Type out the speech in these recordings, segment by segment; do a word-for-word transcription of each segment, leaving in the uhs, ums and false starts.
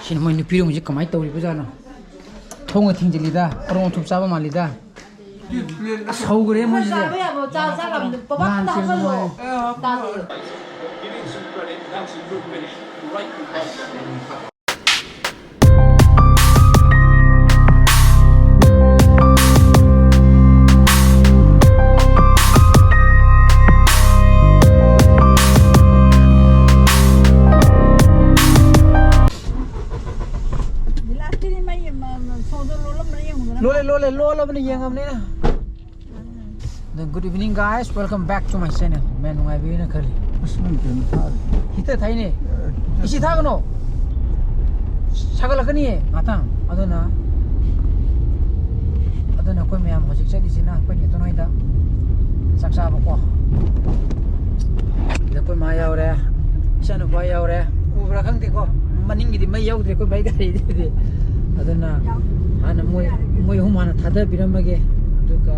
ꯁꯤꯅ ꯃꯣꯏ ꯅꯨꯄꯤꯔꯣꯝꯁꯦ ꯀꯃꯥꯏꯅ ꯇꯧꯔꯤꯕꯖꯥꯠꯅꯣ? ꯊꯣꯡꯒ ꯊꯤꯡꯖꯤꯜꯂꯤꯗ, ꯑꯔꯣꯟ ꯑꯊꯨꯞ ꯆꯥꯕ ꯃꯥꯜꯂꯤꯗ꯫ ꯑꯁ, ꯍꯧꯈ꯭ꯔꯦ ꯃꯣꯏꯁꯤꯗꯤ꯫ ꯆꯥꯕ ꯌꯥꯕ ꯆꯥ ꯆꯥꯔꯝꯗ ꯄꯕꯥ ꯂꯥꯟ ꯇꯥꯁꯜꯂꯣ꯫ ꯆꯦꯟꯕ ꯇꯥꯁꯜꯂꯣ꯫ ꯂꯣꯜꯂꯦ, ꯂꯣꯜꯂꯦ, ꯂꯣꯜꯂꯕꯅꯤ, ꯌꯦꯡꯉꯕꯅꯤꯅ꯫ Then good evening, guys, welcome back to my channel. ꯃꯌꯥꯝ ꯅꯨꯡꯉꯥꯏꯕꯤꯅ ꯈꯜꯂꯤ꯫ ꯑꯁ, ꯅꯪ ꯀꯩꯅꯣ ꯊꯥꯔꯤ? ꯍꯤꯇꯔ ꯊꯥꯏꯅꯦ꯫ ꯑꯦ, ꯏꯁꯤ ꯊꯥꯒꯅꯣ꯫ ꯁꯥꯒꯠꯂꯛꯀꯅꯤꯌꯦ ꯉꯥꯛꯇꯪ꯫ ꯑꯗꯨꯅ, ꯑꯗꯨꯅ ꯑꯩꯈꯣꯏ ꯃꯌꯥꯝ ꯍꯧꯖꯤꯛ ꯆꯠꯂꯤꯁꯤꯅ ꯑꯩꯈꯣꯏ ꯅꯦꯇꯣꯟ ꯍꯣꯏꯗ ꯆꯥꯛ ꯆꯥꯕꯀꯣ꯫ ꯁꯤꯗ ꯑꯩꯈꯣꯏ ꯃꯥ ꯌꯥꯎꯔꯦ, ꯏꯆꯥꯅꯨꯄꯥ ꯌꯥꯎꯔꯦ꯫ ꯎꯕ꯭ꯔꯥ ꯈꯪꯗꯦꯀꯣ, ꯃꯅꯤꯡꯒꯤꯗꯤ ꯃꯩ ꯌꯥꯎꯗ꯭ꯔꯦ ꯑꯩꯈꯣꯏ ꯕꯥꯏ ꯒꯥꯔꯤꯗꯨꯗꯤ꯫ ꯑꯗꯨꯅ ꯍꯥꯟꯅ ꯃꯣꯏ, ꯃꯣꯏ ꯑꯍꯨꯝ ꯍꯥꯟꯅ ꯊꯥꯗꯕꯤꯔꯝꯃꯒꯦ, ꯑꯗꯨꯒ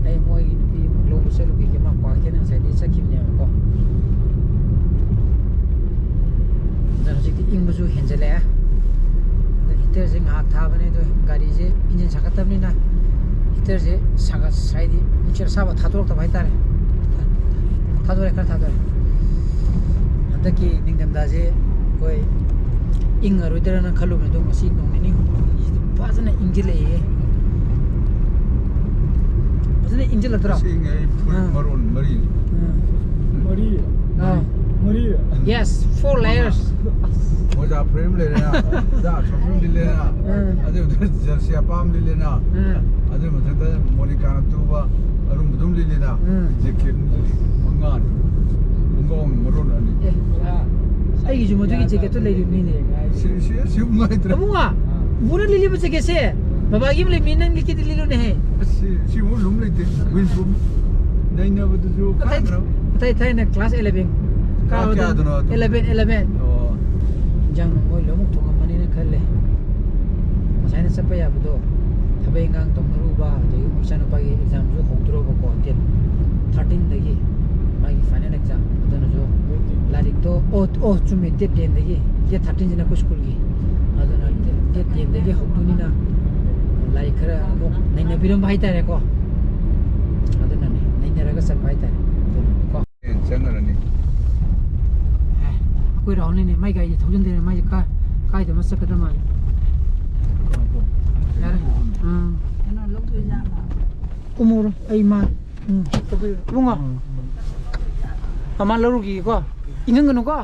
ꯑꯩ ꯃꯣꯏꯒꯤ ꯅꯨꯄꯤ ꯑꯃꯨꯛ ꯂꯧꯕ ꯆꯠꯂꯨꯈꯤꯒꯦ꯫ ꯃꯥ ꯀ꯭ꯋꯥꯀꯩꯊꯦꯜ ꯉꯁꯥꯏꯗꯤ ꯆꯠꯈꯤꯕꯅꯦꯕꯀꯣ꯫ ꯑꯗꯨꯅ ꯍꯧꯖꯤꯛꯇꯤ ꯏꯪꯕꯁꯨ ꯍꯦꯟꯖꯜꯂꯛꯑꯦ꯫ ꯑꯗꯣ ꯍꯤꯇꯔꯁꯦ ꯉꯥꯏꯍꯥꯛ ꯊꯥꯕꯅꯦ, ꯑꯗꯣ ꯒꯥꯔꯤꯁꯦ ꯏꯟꯖꯤꯟ ꯁꯥꯒꯠꯇꯕꯅꯤꯅ ꯍꯤꯇꯔꯁꯦ ꯁꯥꯒꯠ-, ꯍꯥꯏꯗꯤ ꯅꯨꯡꯁꯤꯠ ꯑꯁꯥꯕ ꯊꯥꯗꯣꯔꯛꯇꯕ ꯍꯥꯏꯇꯥꯔꯦ꯫ ꯊꯥꯗꯣꯔꯦ, ꯈꯔ ꯊꯥꯗꯣꯔꯦ꯫ ꯍꯟꯗꯛꯀꯤ ꯅꯤꯡꯊꯝꯊꯥꯁꯦ ꯑꯩꯈꯣꯏ ꯏꯪꯉꯔꯣꯏꯗ꯭ꯔꯅ ꯈꯜꯂꯨꯕꯅꯦ, ꯑꯗꯣ ꯉꯁꯤ ꯅꯣꯡ ꯅꯤꯅꯤ ꯍꯨꯝꯅꯤꯁꯤꯗꯤ ꯐꯖꯅ ꯏꯪꯁꯤꯜꯂꯛꯑꯦ꯫ ꯐꯖꯅ ꯏꯪꯁꯤꯜꯂꯛꯇ꯭ꯔꯣ? ꯏꯁꯤꯡ ꯑꯩ ꯐꯨꯔꯤꯠ ꯑꯥ꯫ ꯃꯔꯣꯟ ꯃꯔꯤꯅꯤ꯫ ꯑꯥ꯫ ꯃꯔꯤ꯫ ꯑꯥ꯫ ꯃꯔꯤ꯫ Yes, four layers. ꯃꯣꯖꯥ ꯐꯨꯔꯤꯠ ꯑꯃ ꯂꯤꯠꯂꯦꯅ, ꯆꯥ ꯑꯊꯣꯡꯕ ꯑꯃ ꯂꯤꯠꯂꯦꯅ, ꯑꯥ꯫ ꯑꯗꯨ ꯃꯊꯛꯇ ꯖꯔꯁꯤ ꯑꯄꯥꯕ ꯑꯃ ꯂꯤꯠꯂꯦꯅ, ꯑꯥ꯫ ꯑꯗꯨ ꯃꯊꯛꯇ ꯃꯣꯅꯤꯀꯥꯅ ꯇꯨꯕ ꯑꯔꯨꯝꯕꯗꯨꯝ ꯂꯤꯠꯂꯤꯅ, ꯎꯝ꯫ ꯖꯦꯀꯦꯠ ꯃꯉꯥꯅꯤ꯫ ꯈꯣꯡꯒ꯭ꯔꯥꯎ ꯃꯔꯣꯟ ꯑꯅꯤ꯫ ꯑꯦ, ꯑꯩꯒꯤꯁꯨ ꯃꯗꯨꯒꯤ ꯖꯦꯀꯦꯠꯇꯨ ꯂꯩꯔꯤꯕꯅꯤꯅꯦ꯫ ꯁꯤ, ꯁꯤ, ꯁꯤ ꯅꯨꯡꯉꯥꯏꯇ꯭ꯔꯦ꯫ ꯑꯕꯨꯡꯉꯣ, ꯑꯥ꯫ ꯎꯄꯨꯅ ꯂꯤꯠꯂꯤꯕ ꯖꯦꯀꯦꯠꯁꯦ, ꯕꯕꯥꯒꯤ ꯑꯃ ꯂꯩꯕꯅꯤ, ꯅꯪ ꯂꯤꯠꯀꯦꯗꯤ ꯂꯤꯠꯂꯨꯅꯦꯍꯦ꯫ ꯑꯁ, ꯁꯤ, ꯁꯤꯃꯨꯛ ꯂꯨꯝ ꯂꯩꯇꯦ꯫ ꯋꯤꯟꯄ꯭ꯔꯨꯐ ꯅꯩꯅꯕꯗꯨꯁꯨ ꯑꯇꯩ, ꯀꯥꯟꯅꯗ꯭ꯔꯕ꯫ ꯑꯇꯩ ꯊꯥꯏꯅ class eleven class ꯀꯥꯕꯗ ꯀꯌꯥꯗꯅꯣ ꯑꯗꯨ? Eleven, eleven꯫ ꯑꯣ꯫ ꯏꯟꯖꯥꯡ ꯅꯨꯡ ꯃꯣꯏ ꯂꯣꯏꯅꯃꯛ ꯊꯣꯡꯉꯝꯃꯅꯤꯅ ꯈꯜꯂꯦ꯫ ꯉꯁꯥꯏꯅ ꯆꯠꯄ ꯌꯥꯕꯗꯣ, ꯊꯕꯛ ꯏꯟꯈꯥꯡ ꯇꯧꯅꯔꯨꯕ, ꯑꯗꯒꯤ ꯑꯃꯨꯛ ꯏꯆꯥꯅꯨꯄꯥꯒꯤ examꯁꯨ ꯍꯧꯗꯣꯔꯕꯀꯣ, date thirteenꯗꯒꯤ ꯃꯥꯒꯤ final exam꯫ ꯑꯗꯨꯅꯁꯨ ꯂꯥꯏꯔꯤꯛꯇꯣ, ꯑꯣ, ꯑꯣ, ꯆꯨꯝꯃꯦ, date tenꯗꯒꯤ, date thirteenꯁꯤꯅ ꯑꯩꯈꯣꯏ schoolꯒꯤ꯫ ꯇꯦꯟꯗꯒꯤ ꯍꯧꯗꯣꯏꯅꯤꯅ ꯂꯥꯏꯔꯤꯛ ꯈꯔ ꯑꯃꯨꯛ ꯅꯩꯅꯕꯤꯔꯝꯕ ꯍꯥꯏꯇꯥꯔꯦꯀꯣ꯫ ꯑꯗꯨꯅꯅꯦ, ꯅꯩꯅꯔꯒ ꯆꯠꯄ ꯍꯥꯏꯇꯥꯔꯦ꯫ ꯑꯗꯨꯅꯀꯣ꯫ ꯆꯪꯉꯔꯅꯤ꯫ ꯑꯦ, ꯑꯩꯈꯣꯏ ꯔꯥꯍꯨꯜꯅꯤꯅꯦ, ꯃꯥꯏ ꯒꯥꯔꯤꯁꯦ ꯊꯧꯖꯤꯟꯗꯦꯅꯦ, ꯃꯥꯏꯁꯦ ꯀꯥ-, ꯀꯥꯏꯗꯅꯣ ꯆꯠꯀꯗꯕ ꯃꯥꯜꯂꯦ꯫ ꯌꯥꯔꯦ꯫ ꯎꯝ꯫ ꯀꯩꯅꯣ ꯂꯧꯗꯣꯏꯖꯥꯠꯂꯣ? ꯀꯨꯝꯃꯧꯔꯣ, ꯑꯩ ꯃꯥ, ꯎꯝ, ꯏꯕꯨꯡꯉꯣ꯫ ꯃꯃꯥ ꯂꯧꯔꯨꯈꯤꯒꯦꯀꯣ꯫ ꯏꯪꯍꯟꯒꯅꯨꯀꯣ꯫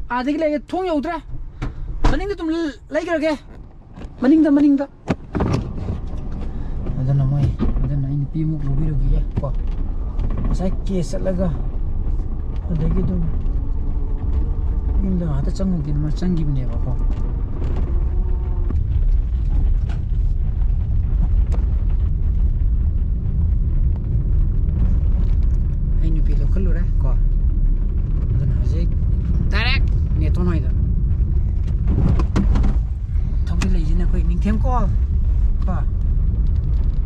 ꯑꯥꯗꯒꯤ ꯂꯩꯔꯦ, ꯊꯣꯡ ꯌꯧꯗ꯭ꯔꯦ꯫ ꯃꯅꯤꯡꯗ ꯑꯗꯨꯝ ꯂꯩꯈ꯭ꯔꯒꯦ꯫ ꯃꯅꯤꯡꯗ, ꯃꯅꯤꯡꯗ꯫ ꯑꯗꯨꯅ ꯃꯣꯏ, ꯑꯗꯨꯅ ꯑꯩ ꯅꯨꯄꯤ ꯑꯃꯨꯛ ꯂꯧꯕꯤꯔꯨꯈꯤꯒꯦ ꯀꯣ꯫ ꯉꯁꯥꯏ ꯀꯦ ꯆꯠꯂꯒ ꯑꯗꯒꯤ ꯑꯗꯨꯝ ꯌꯨꯝꯗ ꯉꯥꯛꯇ ꯆꯪꯉꯨꯒꯦꯅ ꯃꯥ ꯆꯪꯈꯤꯕꯅꯦꯕꯀꯣ꯫ ꯑꯩ ꯅꯨꯄꯤ ꯂꯧꯈꯠꯂꯨꯔꯦ ꯀꯣ꯫ ꯑꯗꯨꯅ ꯍꯧꯖꯤꯛ direct ꯅꯦꯇꯣꯟ ꯍꯣꯏꯗ ꯊꯧꯖꯤꯜꯂꯛꯏꯁꯤꯅ ꯑꯩꯈꯣꯏ ꯅꯤꯡꯊꯦꯝ ꯀꯣꯜ ꯀꯣ꯫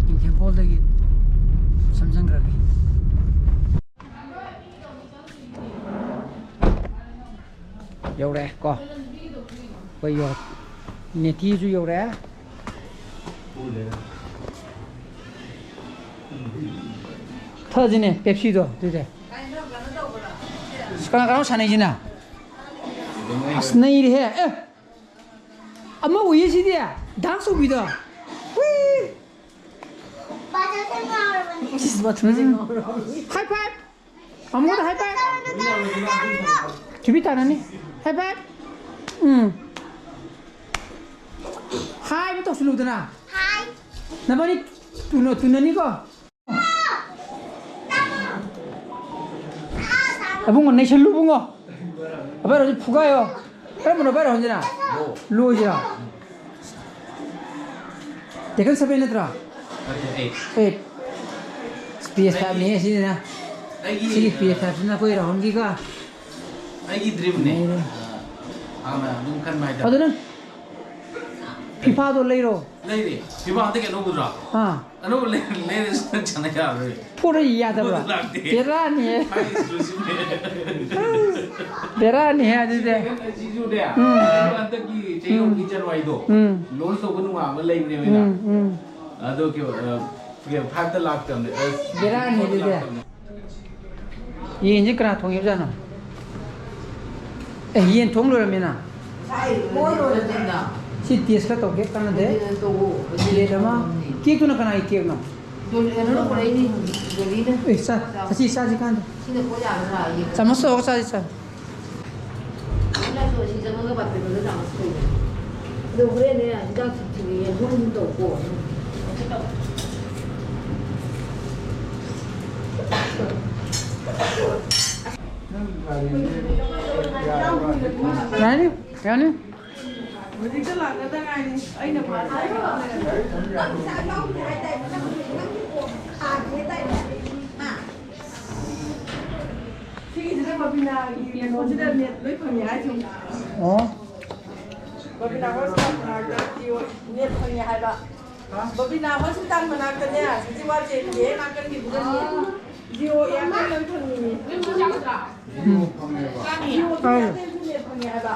ꯅꯤꯡꯊꯦꯝ ꯀꯣꯜꯗꯒꯤ ꯁꯝꯖꯟꯈ꯭ꯔꯒꯦ꯫ ꯌꯧꯔꯛꯑꯦ ꯀꯣ꯫ ꯑꯩꯈꯣꯏ ꯌꯧꯔꯛ-, ꯅꯦꯊꯤꯁꯨ ꯌꯧꯔꯛꯑꯦ꯫ ꯊꯛꯑꯁꯤꯅꯦ ꯄꯦꯞꯁꯤꯗꯣ ꯑꯗꯨꯗꯤ꯫ ꯑꯁ, ꯀꯅꯥ ꯀꯅꯥꯅꯣ ꯁꯥꯟꯅꯩꯁꯤꯅ? ꯑꯁ, ꯅꯩꯔꯦꯍꯦ꯫ ꯑꯦ! ꯑꯃ ꯎꯏꯌꯦ ꯁꯤꯗꯤ꯫ Dance ꯇꯧꯕꯤꯗꯣ꯫ ꯍꯨꯏ! ꯕꯥꯆꯧꯁꯦ ꯉꯥꯎꯔꯕꯅꯦ꯫ ꯏꯁ, ꯕꯥꯆꯧꯁꯦ ꯉꯥꯎꯔꯕꯅꯦ꯫ High five! ꯑꯃꯨꯛꯇ high five! ꯇꯧꯔꯨꯅꯨ, ꯇꯧꯔꯨꯅꯨ, ꯇꯧꯔꯨꯅꯨ꯫ ꯊꯣꯏꯕꯤ ꯇꯥꯟꯅꯅꯤ꯫ High five! ꯎꯝ꯫ Hi ꯑꯃ ꯇꯧꯁꯤꯜꯂꯨꯗꯅ꯫ Hi꯫ ꯅꯕꯥꯅꯤ ꯇꯨꯅ-, ꯇꯨꯅꯅꯤꯀꯣ꯫ ꯑꯕꯨꯡꯉꯣ, ꯅꯩꯁꯜꯂꯨ, ꯏꯕꯨꯡꯉꯣ꯫ ꯑꯕꯦꯔꯣꯟꯁꯦ ꯐꯨꯒꯥꯏꯌꯣ꯫ ꯀꯔꯝꯕꯅꯣ ꯑꯕꯦꯔꯣꯟꯁꯤꯅ? ꯂꯣꯁꯤꯔꯣ? Tekken seven ꯅꯠꯇ꯭ꯔꯣ? Eight꯫ PS five ꯅꯦ ꯁꯤꯁꯤꯅ꯫ ꯑꯩꯒꯤ ꯁꯤꯒꯤ PS five ꯁꯤꯅ ꯑꯩꯈꯣꯏ ꯔꯥꯍꯨꯜꯒꯤꯀꯣ꯫ ꯑꯩꯒꯤ dream ꯅꯦ꯫ ꯂꯩꯔꯦ꯫ ꯍꯥꯟꯅ ꯑꯗꯨꯝ ꯈꯟꯕ ꯍꯥꯏꯇꯥꯔꯦ꯫ ꯑꯗꯨ ꯅꯪ FIFA ꯗꯣ ꯂꯩꯔꯣ꯫ ꯂꯩꯔꯦ꯫ FIFA ꯍꯟꯗꯛꯀꯤ ꯑꯅꯧꯕꯗꯨꯔꯣ? ꯑꯥ꯫ ꯑꯅꯧꯕ ꯂꯩ-, ꯂꯩꯔꯁꯨ ꯅꯪ ꯁꯥꯟꯅ ꯌꯥꯔꯔꯣꯏ꯫ ꯄꯣꯔ ꯌꯥꯗꯕ꯭ꯔꯥ? ꯑꯅꯧꯕꯗꯨ ꯂꯥꯛꯇꯦ꯫ ꯕꯦꯔꯥꯅꯤꯍꯦ꯫ ꯃꯥꯒꯤ exclusive ꯅꯦ꯫ ꯕꯦꯔꯥꯅꯤꯍꯦ ꯑꯗꯨꯗꯤ꯫ ꯁꯤꯁꯨꯅꯦ ꯎꯝ꯫ ꯍꯟꯗꯛꯀꯤ ꯆꯍꯤ ꯍꯨꯝꯒꯤ ꯖꯅꯋꯥꯔꯤꯗꯣ ꯎꯝ꯫ ꯂꯣꯟꯁ ꯇꯧꯕ ꯅꯨꯡꯉꯥꯏ ꯑꯃ ꯂꯩꯕꯅꯦꯕ ꯑꯩꯅ꯫ ꯎꯝ ꯎꯝ꯫ ꯑꯗꯣ ꯐꯥꯏꯚꯇ ꯂꯥꯛꯇꯕꯅꯦ꯫ ꯕꯦꯔꯥꯅꯤ ꯑꯗꯨꯗꯤ꯫ ꯌꯦꯟꯁꯦ ꯀꯅꯥ ꯊꯣꯡꯉꯤꯕꯖꯥꯠꯅꯣ? ꯑꯦ, ꯌꯦꯟ ꯊꯣꯡ ꯂꯣꯏꯔꯝꯃꯦꯅ꯫ ꯁꯤ ꯇꯦꯁ ꯈꯔ ꯇꯧꯒꯦ, ꯀꯥꯟꯅꯗꯦ꯫ ꯄ꯭ꯂꯦꯠ ꯑꯃ꯫ ꯀꯦꯛꯇꯨꯅ ꯀꯅꯥꯒꯤ ꯀꯦꯛꯅꯣ? ꯑꯦ, ꯆꯥ-, ꯆꯥꯁꯤ, ꯆꯥꯁꯤ ꯀꯥꯟꯗ꯫ ꯆꯥꯃꯁ ꯇꯧꯔꯒ ꯆꯥꯁꯤ, ꯆꯥ꯫ ꯁꯤ ꯆꯪꯉꯒ ꯕꯥꯇꯣꯟꯗ ꯆꯥꯃꯁ ꯇꯧꯕ꯫ ꯑꯗꯣ ꯍꯣꯔꯦꯟꯅꯦ ꯍꯤꯗꯥꯛ ꯊꯤꯜꯂꯤ ꯌꯦꯟꯊꯣꯡ ꯑꯗꯨꯝ ꯇꯧꯀꯣ꯫ ꯌꯥꯅꯤ, ꯌꯥꯅꯤ꯫ ꯍꯧꯖꯤꯛꯇ ꯂꯥꯛꯅꯗ ꯉꯥꯏꯔꯤ꯫ ꯑꯩꯅ ꯁꯤꯒꯤꯁꯤꯗ ꯕꯕꯤꯅꯥꯒꯤ ꯀꯩꯅꯣꯁꯤꯗ ꯅꯦꯠ ꯂꯣꯏ ꯐꯪꯉꯦ ꯍꯥꯏꯁꯤꯅꯤ꯫ ꯑꯣ꯫ ꯕꯕꯤꯅꯥ ꯍꯣꯁꯄꯤꯇꯥꯜ ꯃꯅꯥꯛꯇ ꯖꯤꯑꯣ ꯅꯦꯠ ꯐꯪꯉꯦ ꯍꯥꯏꯕ꯫ ꯕꯕꯤꯅꯥ ꯍꯣꯁꯄꯤꯇꯥꯜ ꯃꯅꯥꯛꯇꯅꯦ ꯍꯧꯖꯤꯛ ꯋꯥ ꯆꯦꯟꯕꯤꯗꯦ ꯍꯦꯛ ꯅꯥꯀꯟꯒꯤꯗꯨꯗ ꯅꯦꯠ ꯖꯤꯑꯣ ꯑꯦꯌꯥꯔꯇꯦꯜ ꯂꯣꯏ ꯐꯪꯉꯤꯅꯦ꯫ ꯖꯤꯑꯣꯒꯤ ꯑꯦꯌꯥꯔꯇꯦꯜꯁꯨ ꯅꯦꯠ ꯐꯪꯉꯦ ꯍꯥꯏꯕ꯫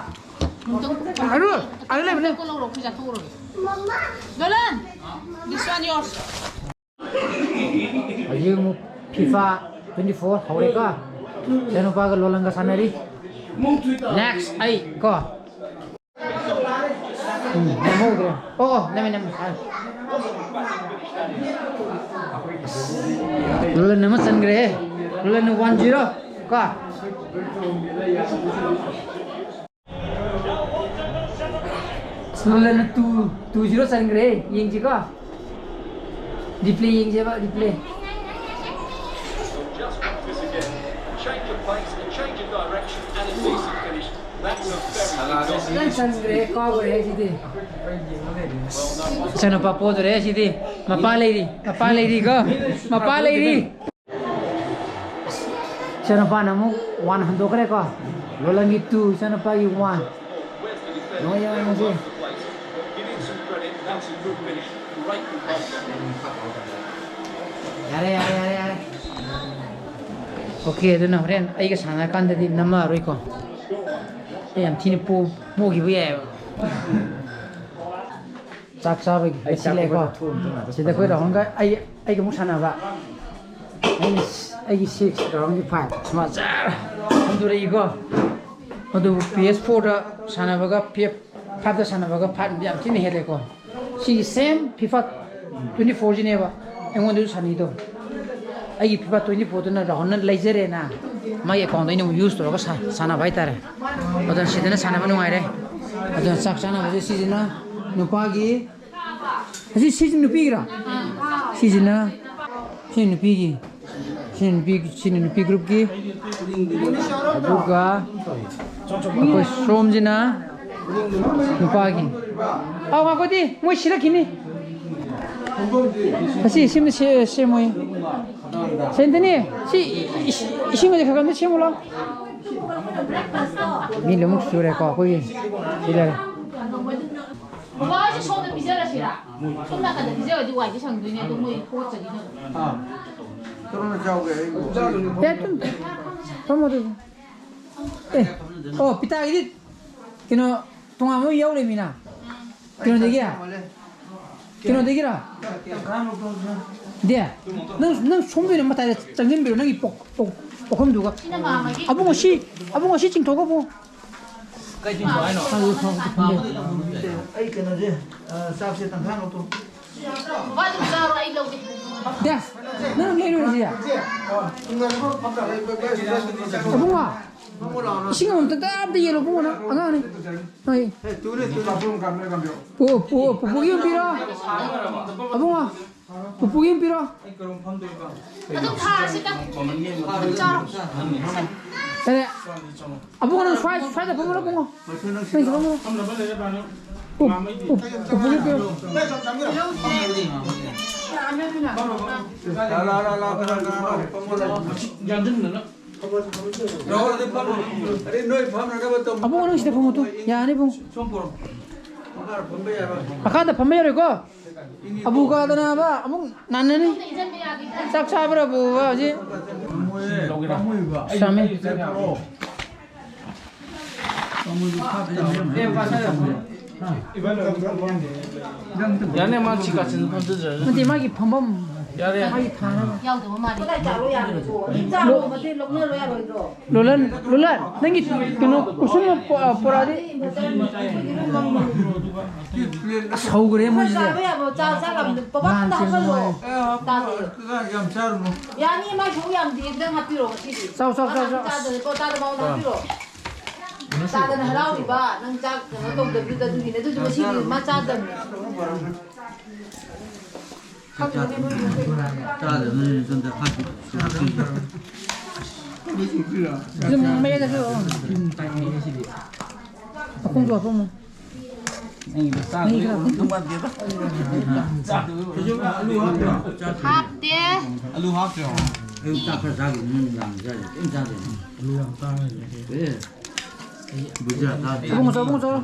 ꯑꯗꯨ, ꯑꯗꯨ ꯂꯩꯕꯅꯦ꯫ Dolan, this one yours. ꯍꯧꯖꯤꯛ ꯑꯃꯨꯛ ꯐꯤꯐꯥ ꯇ꯭ꯋꯦꯟꯇꯤ ꯐꯣꯔ ꯍꯧꯔꯦꯀꯣ꯫ ꯏꯆꯥꯅꯨꯄꯥꯒ ꯂꯣꯂꯪꯒ ꯁꯥꯟꯅꯔꯤ꯫ ꯅꯦꯛꯁ ꯑꯩ ꯀꯣ꯫ ꯎꯝ, ꯅꯝꯍꯧꯗ꯭ꯔꯦ꯫ ꯑꯣ, ꯑꯣ, ꯅꯝꯃꯦ, ꯅꯝꯃꯦ꯫ ꯑꯥ꯫ ꯂꯣꯂꯟ ꯑꯃ ꯆꯟꯈ꯭ꯔꯦꯍꯦ꯫ ꯂꯣꯂꯟ ꯋꯥꯟ ꯖꯤꯔꯣ ꯀꯣ꯫ ꯂꯣꯂꯟꯅ ꯇꯨ, ꯇꯨ ꯖꯤꯔꯣ ꯆꯟꯈ꯭ꯔꯦ꯫ ꯌꯦꯡꯁꯤꯀꯣ꯫ ꯔꯤꯄ꯭ꯂꯦ ꯌꯦꯡꯁꯦꯕ, replay. Just practice again. Change of pace, a change of direction, and a decent finish. That's a very good goal. ꯐꯖꯅ ꯆꯟꯈ꯭ꯔꯦ, ꯀꯥꯎꯈ꯭ꯔꯦ ꯁꯤꯗꯤ꯫ ꯏꯆꯥꯅꯨꯄꯥ ꯄꯣꯗꯣꯔꯦ ꯁꯤꯗꯤ꯫ ꯃꯄꯥ ꯂꯩꯔꯤ, ꯃꯄꯥ ꯂꯩꯔꯤꯀꯣ꯫ ꯃꯄꯥ ꯂꯩꯔꯤ꯫ ꯏꯆꯥꯅꯨꯄꯥꯅ ꯑꯃꯨꯛ ꯋꯥꯟ ꯍꯟꯗꯣꯛꯈ꯭ꯔꯦꯀꯣ꯫ ꯂꯣꯂꯟꯒꯤ ꯇꯨ, ꯏꯆꯥꯅꯨꯄꯥꯒꯤ ꯋꯥꯟ꯫ ꯌꯦꯡꯉꯣ, ꯌꯦꯡꯉꯣ, ꯌꯦꯡꯉꯣ ꯁꯤ꯫ ꯌꯥꯔꯦ, ꯌꯥꯔꯦ, ꯌꯥꯔꯦ, ꯌꯥꯔꯦ꯫ ꯑꯣꯀꯦ, ꯑꯗꯨꯅ ꯍꯣꯔꯦꯟ ꯑꯩꯒ ꯁꯥꯟꯅꯔꯀꯥꯟꯗꯗꯤ ꯅꯝꯃꯛꯑꯔꯣꯏꯀꯣ꯫ ꯑꯩ ꯌꯥꯝ ꯊꯤꯅ ꯄꯣ-, ꯄꯣꯈꯤꯕ ꯌꯥꯏꯑꯕ꯫ ꯆꯥꯛ ꯆꯥꯕꯒꯤ ꯑꯩ ꯆꯥꯛ ꯉꯁꯤ ꯂꯩꯀꯣ꯫ ꯄꯨꯕꯗ ꯊꯣꯡ ꯊꯣꯡ ꯉꯥꯛꯇ ꯁꯤꯗ ꯑꯩꯈꯣꯏ ꯆꯥꯛ ꯔꯥꯍꯨꯜꯒ ꯑꯩ, ꯑꯩꯒ ꯑꯃꯨꯛ ꯁꯥꯟꯅꯕ꯫ ꯑꯩꯅ ꯁ-, ꯑꯩꯒꯤ ꯁꯤꯛꯁ, ꯔꯥꯍꯨꯜꯒꯤ ꯐꯥꯏꯚ꯫ ꯁꯨꯃꯥꯏꯅ ꯖꯔ ꯍꯟꯗꯣꯔꯛꯏꯀꯣ꯫ ꯑꯗꯨꯕꯨ ꯄꯤ ꯑꯦꯁ ꯐꯣꯔꯗ ꯁꯥꯟꯅꯕꯒ ꯄꯤ ꯑꯦꯐ ꯐꯥꯏꯚꯇ ꯁꯥꯟꯅꯕꯒ ꯐꯥꯏꯚꯅꯗꯤ ꯌꯥꯝ ꯊꯤꯅ ꯍꯦꯜꯂꯦꯀꯣ꯫ ꯁꯤꯒꯤ ꯁꯦꯝ ꯐꯤꯐꯥ ꯇ꯭ꯋꯦꯟꯇꯤ ꯐꯣꯔꯁꯤꯅꯦꯕ ꯑꯩꯉꯣꯟꯗꯁꯨ ꯁꯥꯟꯅꯩꯗꯣ꯫ ꯑꯩꯒꯤ ꯐꯤꯐꯥ ꯇ꯭ꯋꯦꯟꯇꯤ ꯐꯣꯔꯗꯨꯅ ꯔꯥꯍꯨꯜꯅ ꯂꯩꯖꯔꯦꯅ, ꯃꯥꯒꯤ ꯑꯦꯀꯥꯎꯟꯗ ꯑꯩꯅ ꯑꯃꯨꯛ ꯌꯨꯁ ꯇꯧꯔꯒ ꯁꯥ-, ꯁꯥꯟꯅꯕ ꯍꯥꯏꯇꯥꯔꯦ꯫ ꯑꯗꯨꯅ ꯁꯤꯗꯅ ꯁꯥꯟꯅꯕ ꯅꯨꯡꯉꯥꯏꯔꯦ꯫ ꯑꯗꯨꯅ ꯆꯥꯛ ꯆꯥꯅꯕꯁꯦ ꯁꯤꯁꯤꯅ ꯅꯨꯄꯥꯒꯤ, ꯑꯁꯤ, ꯁꯤꯁꯤ ꯅꯨꯄꯤꯒꯤꯔꯣ? ꯁꯤꯁꯤꯅ, ꯁꯤ ꯅꯨꯄꯤꯒꯤ, ꯁꯤ ꯅꯨꯄꯤ, ꯁꯤꯅ ꯅꯨꯄꯤ ꯒ꯭ꯔꯨꯞꯀꯤ, ꯑꯗꯨꯒ ꯑꯩꯈꯣꯏ ꯁꯣꯝꯁꯤꯅ ꯅꯨꯄꯥꯒꯤ꯫ ꯑꯧ, ꯉꯥꯏꯈꯣꯗꯤ, ꯃꯣꯏ ꯁꯤꯔꯛꯈꯤꯅꯤ꯫ ꯑꯁꯤ ꯁꯤꯃ ꯁꯦ-, ꯁꯦꯝꯃꯣꯏ꯫ ꯁꯦꯟꯇꯅꯤ, ꯁꯤ ꯏ-, ꯏ-, ꯏꯁꯤꯡ ꯑꯁꯤ ꯈꯔ ꯈꯔ ꯑꯝꯇ ꯁꯦꯝꯃꯨ ꯂꯥꯎ꯫ ꯃꯤ ꯂꯣꯏꯅꯃꯛ ꯁꯨꯔꯦꯀꯣ ꯑꯩꯈꯣꯏꯒꯤ꯫ ꯁꯤ ꯂꯩꯔꯦ꯫ ꯕꯕꯥ ꯍꯣꯏꯁꯦ ꯁꯣꯝꯗ ꯄꯤꯖꯔꯁꯤꯔꯥ? ꯁꯣꯝ ꯅꯥꯀꯟꯗ ꯄꯤꯖꯔꯗꯤ ꯋꯥꯏꯗꯤ ꯁꯪꯗꯣꯏꯅꯦ, ꯑꯗꯣ ꯃꯣꯏ ꯍꯣꯠꯆꯈꯤꯅꯕ꯫ ꯑꯥ꯫ ꯀꯔꯣꯅ ꯆꯥꯎꯒꯦ ꯑꯩꯕꯨ? ꯑꯦ, ꯑꯗꯨꯝ ꯐꯝꯃꯣ ꯑꯗꯨꯗꯤ꯫ ꯑꯦ, ꯑꯣ, ꯄꯤꯇꯥꯒꯤꯗꯤ ꯀꯩꯅꯣ ꯇꯣꯉꯥꯟꯕ ꯑꯃ ꯌꯥꯎꯔꯤꯃꯤꯅ꯫ ꯀꯩꯅꯣꯗꯒꯤ? ꯀꯩꯅꯣꯗꯒꯤꯔꯥ? ꯗꯦ, ꯅꯪ, ꯅꯪ ꯁꯣꯝꯗ ꯑꯣꯏꯅ ꯃꯇꯥꯏꯗ ꯆꯪꯁꯤꯟꯕꯤꯔꯣ, ꯅꯪꯒꯤ ꯄꯣꯛ-, ꯄꯣꯛ-, ꯄꯣꯛꯐꯝꯗꯨꯒ꯫ ꯁꯤꯅ ꯃꯥꯝꯃꯒꯤ꯫ ꯑꯕꯨꯡꯉꯣ, ꯁꯤ, ꯑꯕꯨꯡꯉꯣ, ꯁꯤ ꯆꯤꯡꯊꯣꯛꯈꯣ, ꯑꯕꯨꯡꯉꯣ꯫ ꯀꯩ ꯆꯤꯡꯊꯣꯛ ꯍꯥꯏꯅꯣ? ꯑꯩ ꯀꯩꯅꯣꯁꯦ, ꯑ, ꯆꯥꯛꯁꯦ ꯇꯪꯈꯥꯏ ꯂꯧꯊꯣꯛ꯫ ꯕꯕꯥ ꯑꯗꯨꯝ ꯆꯥꯔꯣ, ꯑꯩ ꯂꯧꯒꯦ꯫ ꯗꯦ, ꯅꯪ ꯂꯩꯔꯨꯔꯁꯤ꯫ ꯑꯕꯨꯡꯉꯣ, ꯏꯁꯤꯡ ꯑꯃꯇ ꯑꯝꯇ ꯌꯦꯜꯂꯣ, ꯑꯕꯨꯡꯉꯣ, ꯅꯪ ꯑꯉꯥꯡꯅꯤ꯫ ꯍꯣꯏ꯫ ꯄꯨ-, ꯄꯨ-, ꯄꯨꯄꯨꯒꯤ ꯑꯃ ꯄꯤꯔꯣ꯫ ꯑꯕꯨꯡꯉꯣ, ꯄꯨꯄꯨꯒꯤ ꯑꯃ ꯄꯤꯔꯣ꯫ ꯑꯗꯨꯝ ꯊꯥꯔꯁꯤꯗ꯫ ꯑꯗꯨꯝ ꯆꯥꯔꯣ꯫ ꯌꯥꯔꯦ꯫ ꯑꯕꯨꯡꯉꯣ, ꯅꯪ ꯁ꯭ꯋꯥꯏ-, ꯁ꯭ꯋꯥꯏꯗ ꯐꯝꯃꯨꯔꯣ, ꯑꯕꯨꯡꯉꯣ꯫ ꯅꯪ ꯁꯤꯗ ꯐꯝꯃꯨꯔꯣ꯫ ꯄꯨ-, ꯄꯨ-, ꯄꯨꯄꯨꯒꯤ ꯄꯤꯔꯣ꯫ ꯌꯥꯟꯁꯤꯟꯗꯅ꯫ ꯑꯕꯨꯡꯉꯣ, ꯅꯪ ꯁꯤꯗ ꯐꯝꯃꯣ ꯇꯨ꯫ ꯌꯥꯅꯤ, ꯏꯕꯨꯡꯉꯣ꯫ ꯃꯈꯥꯗ ꯐꯝꯕ ꯌꯥꯔꯣꯏꯀꯣ꯫ ꯑꯕꯨ ꯀꯥꯗꯅꯕ ꯑꯃꯨꯛ ꯅꯥꯟꯅꯅꯤ꯫ ꯆꯥꯛ ꯆꯥꯕ꯭ꯔꯥ ꯑꯕꯨ ꯍꯧꯖꯤꯛ? ꯆꯥꯃꯤ꯫ ꯂꯦꯞꯄꯣ꯫ ꯌꯥꯅꯤ, ꯃꯥ ꯁꯤ ꯀꯥꯆꯤꯟ ꯐꯝꯖꯗ꯭ꯔꯁꯨ꯫ ꯅꯠꯇꯦ, ꯃꯥꯒꯤ ꯐꯝꯐꯝ, ꯌꯥꯔꯦ, ꯌꯥꯔꯦ꯫ ꯃꯥꯒꯤ ꯊꯥꯅꯕ꯫ ꯌꯥꯎꯗꯕ ꯃꯥꯜꯂꯤ꯫ ꯂꯣꯂꯟ, ꯂꯣꯂꯟ, ꯅꯪꯒꯤ ꯀꯩꯅꯣ ꯀꯨꯁꯨꯝ ꯄꯣꯔꯛꯑꯗꯤ꯫ ꯑꯁ, ꯍꯧꯈ꯭ꯔꯦ ꯃꯣꯏꯁꯤꯗꯤ꯫ ꯆꯥꯕ ꯌꯥꯕ ꯆꯥ ꯆꯥ ꯂꯥꯝꯗ ꯄꯕꯥ ꯈꯛꯇ ꯍꯥꯞꯆꯜꯂꯣ꯫ ꯆꯥꯗꯣ꯫ ꯌꯥꯝ ꯆꯥꯔꯨꯅꯨ꯫ ꯌꯥꯅꯤ, ꯃꯥꯏ ꯁꯔꯨꯛ ꯌꯥꯝꯗꯦ, ꯈꯤꯇꯪ ꯍꯥꯞꯄꯤꯔꯛꯑꯣ ꯉꯁꯤꯗꯤ꯫ ꯆꯥꯎ, ꯆꯥꯎ, ꯆꯥꯎ, ꯆꯥꯎ꯫ ꯆꯥꯗꯅꯀꯣ, ꯆꯥꯗ ꯃꯉꯣꯟꯗ ꯍꯥꯞꯄꯤꯔꯛꯑꯣ꯫ ꯆꯥꯗꯅ ꯍꯔꯥꯎꯔꯤꯕ, ꯅꯪ ꯆꯥꯛ ꯀꯩꯅꯣ ꯇꯧꯗꯕꯗꯨꯗ ꯑꯗꯨꯒꯤꯅꯦ꯫ ꯑꯗꯨꯁꯨ ꯉꯁꯤꯗꯤ ꯃꯥ ꯆꯥꯗꯕꯅꯦ꯫ ꯆꯥꯗꯕꯅꯤꯅ ꯁꯣꯝꯗ ꯍꯥꯞꯄꯤ-, ꯍꯥꯞꯄꯤ-, ꯑꯗꯨꯝ ꯃꯌꯥꯏꯗꯁꯨ ꯃꯈꯣꯡꯁꯨ ꯍꯥꯞꯄꯝꯃꯣ꯫ ꯅꯪꯒꯤꯗꯣ ꯆꯥꯗꯣꯏ ꯃꯍꯤ ꯈꯔ ꯑꯗꯨꯝ ꯋꯥꯠꯂꯤꯗ꯫ ꯆꯥꯗꯣꯏ ꯑꯣꯏꯔꯗꯤ꯫ ꯍꯥꯞꯇꯦ꯫ ꯑꯂꯨ ꯍꯥꯞꯇ꯭ꯔꯣ? ꯑꯌꯨꯛ ꯆꯥꯛ ꯈꯔ ꯆꯥꯈꯤꯕꯅꯤ, ꯅꯨꯃꯤꯗꯥꯡ ꯆꯥꯗꯦ, ꯀꯩꯝ ꯆꯥꯗꯦ꯫ ꯑꯂꯨ ꯌꯥꯝ ꯇꯥꯡꯉꯦ꯫ ꯑꯦ꯫ ꯏꯕꯨꯡꯉꯣ ꯆꯥꯎ, ꯏꯕꯨꯡꯉꯣ ꯆꯥꯎ꯫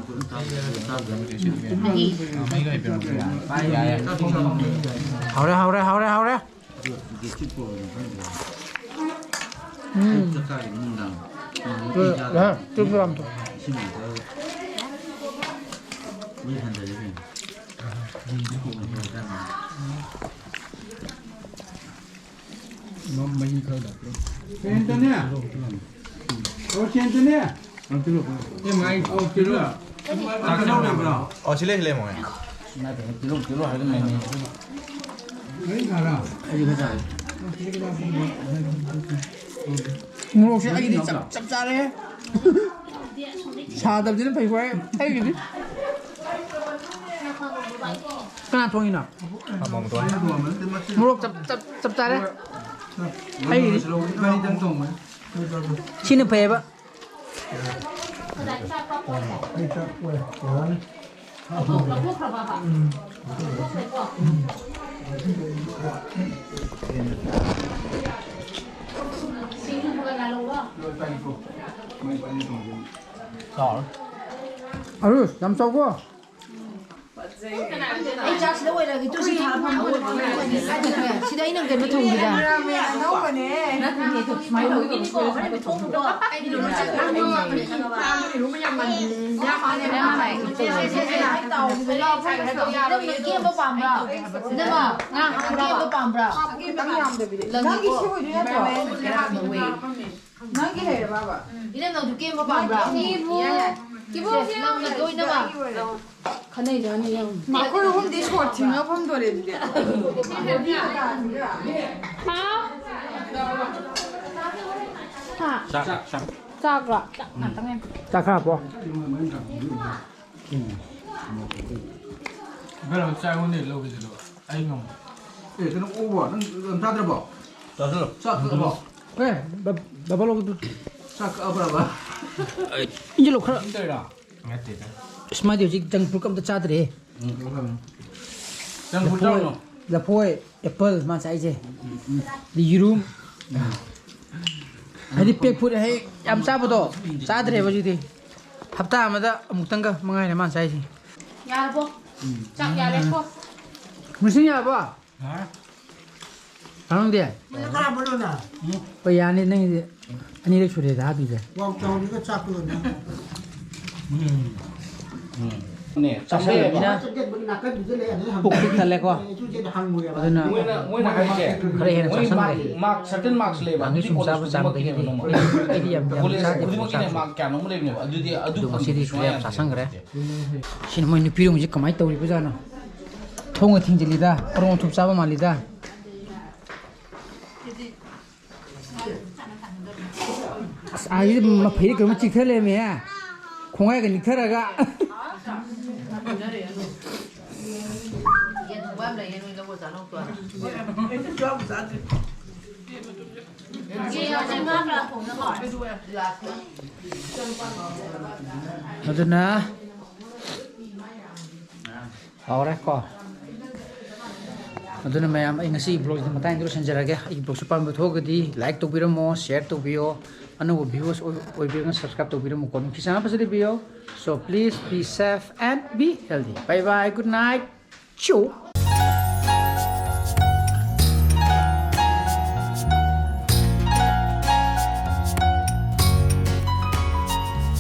ꯍꯥꯎꯔꯦ, ꯍꯥꯎꯔꯦ, ꯍꯥꯎꯔꯦ, ꯍꯥꯎꯔꯦ꯫ ꯎꯝ꯫ ꯇꯨ, ꯇꯨ ꯌꯥꯝ ꯇꯨ꯫ ꯃꯍꯤ ꯈꯔ ꯂꯥꯛꯄ꯭ꯔꯣ? ꯁꯦꯟꯇꯅꯦ꯫ ꯑꯣ, ꯁꯦꯟꯇꯅꯦ꯫ ꯑꯦ, ꯃꯥꯏ, ꯑꯧ, ꯀꯤꯂꯣ꯫ ꯆꯥꯛ ꯂꯩꯕ꯭ꯔꯣ? ꯑꯣ, ꯁꯤ ꯂꯩ, ꯁꯤ ꯂꯩ, ꯃꯣꯏ꯫ ꯀꯤꯂꯣ, ꯀꯤꯂꯣ ꯍꯥꯏꯔꯒ ꯃꯩ, ꯃꯩ꯫ ꯃꯔꯤ ꯈꯔ꯫ ꯑꯩꯗꯤ ꯈꯔ ꯆꯥꯒꯦ꯫ ꯃꯣꯔꯣꯛꯁꯦ ꯑꯩꯒꯤꯗꯤ ꯆꯞ, ꯆꯞ ꯆꯥꯔꯦ꯫ ꯁꯥꯗꯕꯁꯤꯅ ꯐꯩꯀꯣ ꯑꯩ-, ꯑꯩꯒꯤꯗꯤ꯫ ꯀꯅꯥ ꯊꯣꯡꯉꯤꯅꯣ? ꯃꯣꯔꯣꯛ ꯆꯞ, ꯆꯞ, ꯆꯞ ꯆꯥꯔꯦ꯫ ꯑꯩꯒꯤꯗꯤ꯫ ꯁꯤꯅ ꯐꯩꯌꯦꯕ꯫ ꯑꯔꯨꯁ, ꯌꯥꯝ ꯆꯥꯎꯀꯣ꯫ ꯑꯩ ꯆꯥꯛ ꯁꯤꯗ ꯑꯣꯏꯔꯒꯦ, ꯇꯨ ꯁꯤ ꯊꯥꯔ ꯐꯝꯃꯣ꯫ ꯁꯤꯗ ꯑꯩꯅ ꯀꯩꯅꯣ ꯊꯣꯡꯒꯦꯗ꯫ ꯑꯅꯧꯕꯅꯦ꯫ ꯅꯪꯅ ꯀꯦꯝꯕ ꯄꯥꯝꯕ꯭ꯔꯥ? ꯏꯅꯝꯃ, ꯉꯥ ꯀꯦꯝꯕ ꯄꯥꯝꯕ꯭ꯔꯥ? ꯅꯪꯒꯤ ꯁꯤ ꯑꯣꯏꯗꯣꯏ ꯅꯠꯇ꯭ꯔꯣ? ꯅꯪꯒꯤ ꯂꯩꯔꯕꯕ? ꯏꯅꯝ, ꯅꯪꯁꯨ ꯀꯦꯝꯕ ꯄꯥꯝꯕ꯭ꯔꯥ? ꯁꯦ, ꯂꯝꯅ ꯂꯣꯏꯅꯃꯛ꯫ ꯈꯟꯅꯩꯗ ꯑꯅꯤ ꯌꯥꯎꯅ꯫ ꯑꯩꯈꯣꯏ ꯑꯍꯨꯝꯗꯤ ꯁꯣꯔꯠ ꯊꯤꯡꯉ ꯐꯝꯗꯣꯔꯦ ꯑꯗꯨꯗꯤ꯫ ꯍꯥ? ꯆꯥꯛ, ꯆꯥꯛ꯫ ꯆꯥꯛꯂꯣ? ꯆꯥꯛ ꯈꯔ ꯍꯥꯞꯄꯣ꯫ ꯏꯕꯦꯝꯃ, ꯆꯥꯛ ꯑꯩꯉꯣꯟꯗꯩ ꯂꯧꯒꯦꯁꯤꯗꯣ꯫ ꯑꯩ ꯉꯝꯃꯣꯏ꯫ ꯑꯦ, ꯀꯩꯅꯣ, ꯑꯣꯛꯂꯣ? ꯅꯪ ꯌꯥꯝ ꯆꯥꯗ꯭ꯔꯕꯣ? ꯆꯥꯁꯤꯜꯂꯣ꯫ ꯆꯥꯛ ꯀꯛꯑꯕꯣ? ꯑꯦ, ꯕ-, ꯕꯕꯥ ꯂꯧꯕꯗꯨ꯫ ꯆꯥꯛ ꯀꯛꯑꯕ꯭ꯔꯕ? ꯏꯟꯖꯜꯂꯣ ꯈꯔ꯫ ꯏꯟꯗꯣꯏꯔꯣ? ꯅꯠꯇꯦꯗ꯫ ꯑꯁ, ꯃꯥꯗꯤ ꯍꯧꯖꯤꯛ junk food ꯑꯝꯇ ꯆꯥꯗ꯭ꯔꯦ꯫ ꯎꯝ, ꯀꯩꯅꯣ ꯈꯔ꯫ Junk food ꯂꯐꯣꯏ, ꯆꯥꯔꯨꯅꯣ꯫ ꯂꯐꯣꯏ, apple ꯃꯥ ꯆꯥꯏꯁꯦ꯫ ꯎꯝ, ꯎꯝ꯫ ꯑꯗꯩ ꯌꯦꯔꯨꯝ꯫ ꯎꯝ꯫ ꯍꯥꯏꯗꯤ pack food ꯍꯦꯛ ꯌꯥꯝ ꯆꯥꯕꯗꯣ ꯆꯥꯗ꯭ꯔꯦꯕ ꯍꯧꯖꯤꯛꯇꯤ꯫ ꯍꯞꯇꯥ ꯑꯃꯗ ꯑꯃꯨꯛꯇꯪꯒ ꯃꯉꯥꯏꯔꯦ ꯃꯥꯅ ꯆꯥꯏꯁꯦ꯫ ꯌꯥꯔꯕꯣ? ꯎꯝ꯫ ꯆꯥꯛ ꯌꯥꯔꯦꯀꯣ? ꯃꯁꯤꯡ ꯌꯥꯔꯕꯣ? ꯌꯥꯔꯦ꯫ ꯇꯥꯅꯤꯡꯗꯦ? ꯃꯣꯏꯅ ꯈꯔ ꯑꯃ ꯂꯣꯟꯅ꯫ ꯎꯝ꯫ ꯍꯣꯏ, ꯌꯥꯅꯤ, ꯅꯪꯒꯤꯗꯤ ꯑꯅꯤꯔꯛ ꯁꯨꯔꯦꯗ ꯍꯥꯞꯄꯤꯁꯦ꯫ ꯋꯥꯎ ꯆꯥꯎꯔꯤꯒ ꯆꯥꯛꯀ ꯂꯣꯟꯅ꯫ ꯎꯝ꯫ ꯎꯝ꯫ ꯅꯦ, ꯆꯥꯁꯜꯂꯕꯅꯤꯅ꯫ ꯆꯥꯛ ꯆꯠꯀꯦ ꯅꯥꯀꯟꯗꯨꯗ ꯂꯩ, ꯑꯗꯨ ꯍꯪ-, ꯄꯨꯛ ꯄꯤꯛ ꯊꯜꯂꯦꯀꯣ꯫ ꯑꯩꯁꯨ ꯆꯦꯗ ꯍꯪꯉꯨꯔꯦꯕ꯫ ꯑꯗꯨꯅ ꯃꯣꯏꯅ, ꯃꯣꯏꯅ ꯍꯥꯏꯁꯦ, ꯈꯔ ꯍꯦꯟꯅ ꯃꯣꯏ ꯆꯥꯁꯟꯈ꯭ꯔꯦ꯫ Mark, mark, certain marks ꯂꯩꯌꯦꯕ꯫ ꯅꯍꯥꯟꯒꯩ ꯑꯗꯨꯗꯤ ꯁꯨꯝ ꯆꯥꯕ college ꯆꯥꯡꯗꯒꯤꯗꯤ ꯈꯨꯗꯤꯡꯃꯛꯀꯤꯅꯦ mark ꯀꯌꯥꯅꯣꯝ ꯂꯩꯕꯅꯦꯕ꯫ ꯑꯩꯗꯤ ꯌꯥꯝ, ꯌꯥꯝ college ꯆꯥꯗꯦꯕꯀꯣ, ꯈꯨꯗꯤꯡꯃꯛꯀꯤꯅꯦ ꯆꯥꯛꯁꯦ꯫ Mark ꯀꯌꯥꯅꯣꯝ ꯂꯩꯕꯅꯦꯕ꯫ ꯑꯗꯨꯗꯤ ꯑꯗꯨ ꯑꯗꯣ ꯉꯁꯤꯗꯤ ꯐꯪꯗꯕꯁꯨ ꯈꯔ ꯌꯥꯝ ꯌꯥꯝꯗꯦ꯫ ꯆꯥꯁꯟꯈ꯭ꯔꯦ꯫ ꯁꯤꯅ ꯃꯣꯏ ꯅꯨꯄꯤꯔꯣꯝꯁꯦ ꯀꯃꯥꯏꯅ ꯇꯧꯔꯤꯕꯖꯥꯠꯅꯣ? ꯊꯣꯡꯒ ꯊꯤꯡꯖꯤꯜꯂꯤꯗ, ꯑꯔꯣꯡ ꯑꯊꯨꯞ ꯆꯥꯕ ꯃꯥꯜꯂꯤꯗ꯫ ꯑꯁ, ꯑꯥ, ꯁꯤꯗꯤ ꯃꯐꯩꯗꯤ ꯀꯩꯅꯣꯝꯃ ꯆꯤꯛꯊ ꯂꯩꯔꯝꯃꯦꯍꯦ꯫ ꯈꯣꯡꯒꯥꯏꯒ ꯅꯤꯛꯊꯔꯒ꯫ ꯑꯗꯨꯅ ꯍꯥꯎꯔꯦ ꯀꯣ꯫ ꯑꯗꯨꯅ ꯃꯌꯥꯝ, ꯑꯩ ꯉꯁꯤꯒꯤ vlogꯁꯤꯗꯤ ꯃꯇꯥꯡꯗ ꯂꯣꯏꯁꯤꯟꯖꯔꯒꯦ꯫ ꯑꯩꯒꯤ vlogꯁꯨ ꯄꯥꯝꯕ ꯊꯣꯛꯑꯒꯗꯤ like ꯇꯧꯕꯤꯔꯝꯃꯣ, share ꯇꯧꯕꯤꯌꯣ꯫ ꯑꯅꯧꯕ viewers ꯑꯣꯏ-, ꯑꯣꯏꯕꯤꯔꯒꯅ subscribe ꯇꯧꯕꯤꯔꯝꯃꯨꯀꯣ꯫ ꯅꯨꯡꯁꯤ ꯆꯥꯟꯅꯕꯁꯨ ꯂꯩꯕꯤꯌꯣ꯫ So please be safe and be healthy. Bye bye, good night. Ciao.